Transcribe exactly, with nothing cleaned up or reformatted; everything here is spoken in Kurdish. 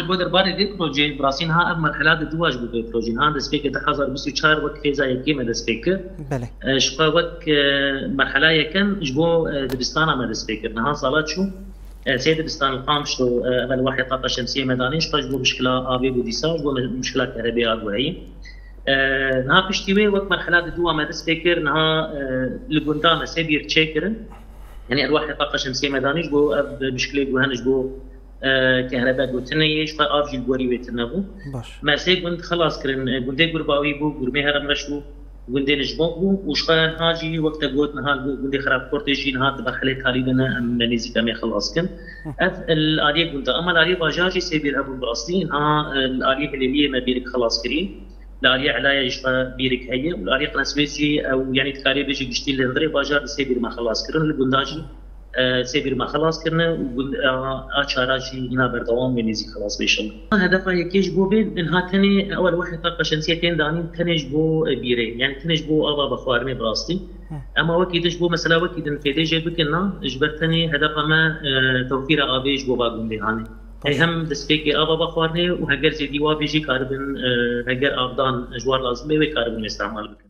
Bo derbarê vê projeyê, bi rastî niha ev merhela di dû a ji bo vê projeyê. Niha destpêkê du hezar bîst û çar wek fêza yekê me dest pê kir. Belê. E, ji xwe wek, e, merhela yekem ji bo, e, dibistana me dest pê kir. Niha sala çû, e, sê dibistan li Qamişlo, e, ev li wahê taqa şemsiyê me danî, ji xwe ji bo muşkila avê bû dîsa, ji bo me-, muşkila kehrebê a bû heyî. E, niha piştî wê wek merhela di dû a me dest pê kir, niha, e, li gunda me sê bîr çêkirin. Yanî li wahê taqa şemsiyê me danî, ji bo ev muşkilê ku hene ji bo, e, kehrebe gotinê yê, ji xwe av jî li gorî wê tune bû. Baş. Me sê gund xelas kirin. E, gundê Gurbawî bû, Gurmê Heremreş bû, gundê Nijbox bû û ji xwe niha jî wek te got, niha li gundê Xirabxortê jî niha di merhelê talî de ne, em me nêzîk em ê xelas kin. Ev li aliyê gunda. Ema li aliyê bajar jî sê bîr hebûn bi rastî. Niha, e, li aliyê Hilêliyê me bîrik xelas kirî. Li aliyê Elayê jî xwe bîrik heye û li aliyê Qeneswêz jî ew, yanî dikarê bêje giştî li hundirê bajar di sê bîr me xelas kirin. Li gunda jî, e, sê bîr me xelas kirine û gund, a, a çara jî hîna berdewam wê nêzîk xelas bê inşallah. Hedefa yekê ji bo vê, niha tenê ew li wahê taqa şemsiyê tên danîn tenê ji bo, e, bîrê, yanî tenê ji bo ava vexwarinê bi rastî. Ema wekî din ji bo mesela wekî din fêdê jê bikin na, ji ber tenê hedefa me, e, tewfîra avê ji bo va gundê hanê. Ey hem destpêkê ava vexwarinê û heger zêdî wa bê jî karibin, e, heger avdan ji war lazim bê wê karibin wê îstehmal bikin.